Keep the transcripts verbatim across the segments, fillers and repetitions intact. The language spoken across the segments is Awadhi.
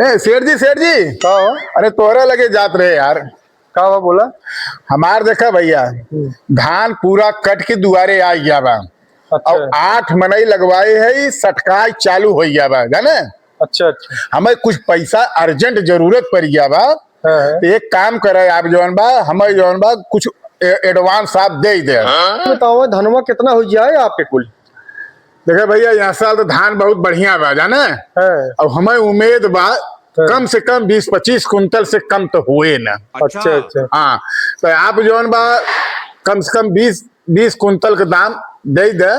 ए, सेठ जी, सेठ जी। का हो? अरे, तोहरे लगे जात रहे यार। का हो, बोला। हमार देखा भइया, हम्म। धान पूरा कट के दुआरे आ गया बा। अच्छा। और आठ मनई लगवाए है, ई सटकाई चालू हो गया बा, जाने? अच्छा, अच्छा। हमें कुछ पैसा urgent जरूरत पड़ गया बा। हाँ, हाँ। तो एक काम करे आप, जौन बा, हमें जौन बा, कुछ ए-, advance आप दे दे। बताओ, धनवा कितना हो जाए आपके कुल? देखे भइया, यह साल तो धान बहुत बढ़िया बा, जाने? हाँ। अब हमें उम्मीद बा, हाँ। कम से कम बीस पच्चीस कुंटल से कम तो हुए ना। अच्छा, अच्छा। हाँ, तो आप जौन बा, कम से कम बीस, बीस कुंटल के दाम दे दे,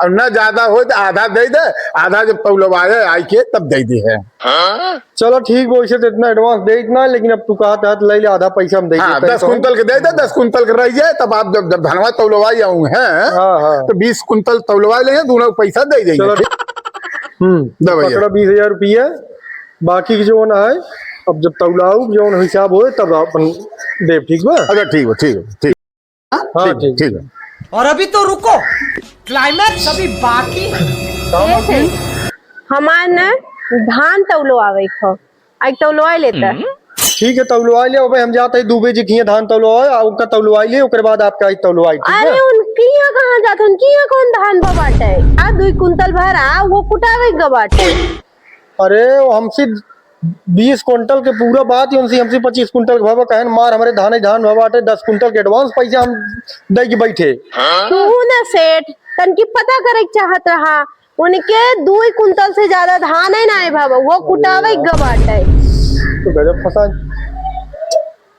और ना ज्यादा हो तो आधा दे दे, आधा जब तौलवाए आई के तब दे दे है। चलो ठीक बा, वैसे तो इतना advance दे इतना, लेकिन अब तू कहा था तो ले ले, आधा पैसा हम दे हाँ, देते हैं दस तो। कुंटल के दे दे, दस कुंटल के रह जाए, तब आप जब, जब धनवा तौलवाई आऊँ हैं, हाँ, हाँ। तो बीस कुंटल तौलवाई ले, दोनों पैसा दे देंगे। चलो। हम्म, दे भइया। पकड़ा बीस हजार रुपया, बाकी के जौन है, अब जब तौलाऊ जौन हिसाब होए, तब अपन देब, ठीक बा? अच्छा, ठीक बा, ठीक बा, ठीक। हाँ, ठीक, ठीक। ठीक है। और अभी तो रुको, climax अभी बाकी है। ए सेठ, हमार न धान तौलो आवे खो, आई तौलवाई लेता। ठीक है, तौलवाई ले, अबे हम जाते हैं दुबे जी किहाँ धान तौलवाई, आ, उनका तौलवाई ले, ओकर बाद आपका आई तौलवाई, ठीक है? अरे, उनकी यहाँ कहाँ जात, उनकी यहाँ कौन धान बा बाटे? आ, दुई कुंतल भर आ, वो कुटावे के बाटे। अरे, वो हमसे बीस कुंटल के पूरा बात ही उनसे, हमसे पच्चीस कुंटल के भवा कहन मार, हमरे धान ही धान भवा बाटे, दस कुंटल के advance पैसा हम दे के बैठे। तू ना सेठ, तनकी पता करे के चाहत रहा, उनके दुई कुंटल से ज्यादा धान ही ना है भवा, वो कुटावे के बाटे। तो गजब फंसा।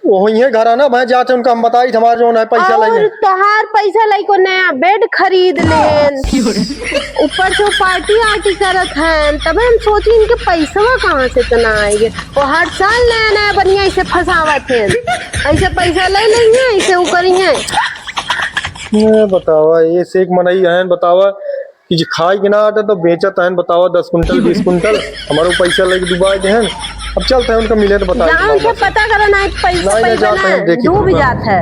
वो होइहे घर आना, मैं जाते उनका हम बताई, हमार जौन है पैसा और लइहे। तोहार पैसा लइको नया bed खरीद लेन, ऊपर से वो party आर्टी करत हैं, तबे हम सोची इनके पैसवा कहाँ से इतना आएगे। वो हर साल नया नया बनिया ऐसे फंसावत हैं, ऐसे पैसा ले लेंगे, ऐसे वो करेंगे। ये बतावा, ये से एक मनई है, बतावा, कि जे खाए के ना आटे तो बेचत हन, बतावा, दस कुंटल, बीस कुंटल, हमारो पैसा लेके डुबा दे हन। अब चलत है उनका मिले तो बताई जान से पता करो ना, पैसा नहीं, नहीं, पैसा जात ना है, देखी डूब तो। जात है।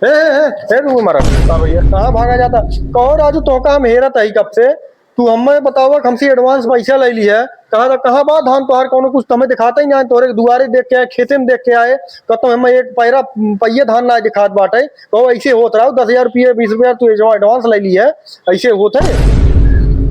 ए, ए, ए, ए, तू मारा। का भइया? कहाँ भागा जाता? कहो राजू, तोहका हम हेरत है कब से। तू हमें बतावा कि हमसे advance पैसा ले ली है, कहा था, कहाँ बा धान तोहार? कौनो कुछ तो हमें दिखाता ही ना है, तोहरे दुआरे देख के आए, खेते में देख के आए, कहतो हमें एक पैरा पहिए धान ना दिखात बाटे। कहो ऐसे होत रहा, दस हजार रुपये, बीस रुपया तू जो advance ले ली है, ऐसे होत है?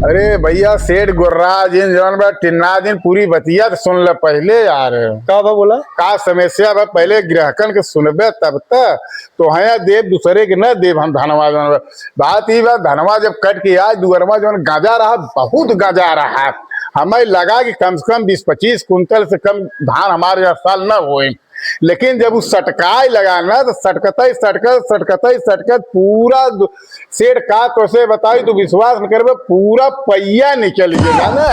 अरे भइया, सेठ गुर्रा जिन जौन बा टिन्ना दिन पूरी बतिया तो सुन ले पहले यार। का बा बोला? का समस्या बा, पहले ग्राहकन के सुनबे तब त। तोहया देब, दूसरे के न देब हम धनवा जौन बा। बात ई बा, धनवा जब कट के आज दुअरमा जौन गाजा रहा, बहुत गाजा रहा, हमें लगा कि कम से कम बीस पच्चीस कुंटल से कम धान हमारे यह साल न होए। लेकिन जब उ सटकाई लगा ना, तो सटकतई सटकत, सटकतई सटकत पूरा दु-, सेठ का तोसे बताई, तू विश्वास न करबे, पूरा पहिया निकल गया ना।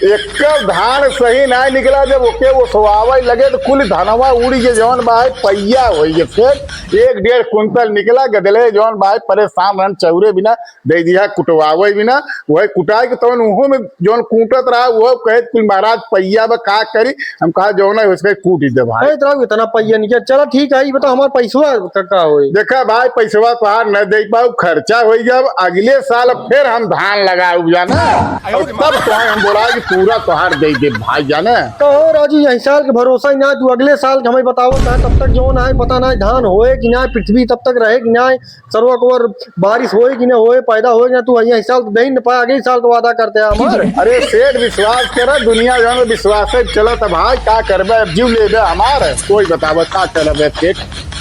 एक धान सही ना निकला, जब ओके ओसवावे लगे तो कुल धनवा उड़ गए, जौन बा है पहिया हो गए। फिर एक डेढ़ कुंटल निकला, गदले जौन बा है परेशान रहन, चौरे बिना दे दिया, कुटवावे बिना, वही कुटाए के तवन उहो में जौन कूटत रहा, वो कहे कुल महाराज पहिया बा का करी, हम कहा जौन है उसके कूट ही दे भाई। अरे इतना, इतना पहिया निकल, चला ठीक है, ये बताओ हमार पैसवा का, का होई? देखा भाई, पैसवा तोहार न दे पाऊ, खर्चा हो गया, अब अगले साल फिर हम धान लगाऊ जाना, और तब तो हम बोला कि पूरा तोहार दे दे भाई जाने। कहो राजू, यही साल के भरोसा ही ना, तू अगले साल के हमें बताओ, कहा तब तक जौन है पता ना धान होए कि ना, पृथ्वी तब तक रहे कि ना, सरवा कवर बारिश होए कि ना होए, पैदा होए कि ना, तू यही साल तो दे ही न पाए, अगले साल का वादा करते हैं हमार। अरे सेठ, विश्वास करा, दुनिया जौन विश्वास है चलत है भाई, का करबे, अब जीव लेबे हमार, कोई बतावे का करबे सेठ,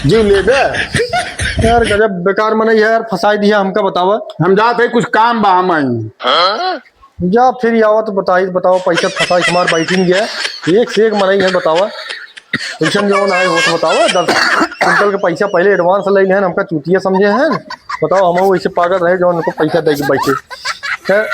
जीव लेबे। यार गजब बेकार मनई है यार, फंसाई दिया हमका, बतावा। हम जात है, कुछ काम बा हम आई। जा फिर आवा तो बताई, बताओ, पैसा फंसाई हमार बैठी नहीं गया, एक से एक मनई है, बतावा। पैसा जौन आए हो तो बतावा, दस कुंटल के पैसा पहले advance ले लेहन, हमका चूतिया समझे हैं, बताओ, हम वैसे पागल रहे जो उनको पैसा दे के बैठे हैं।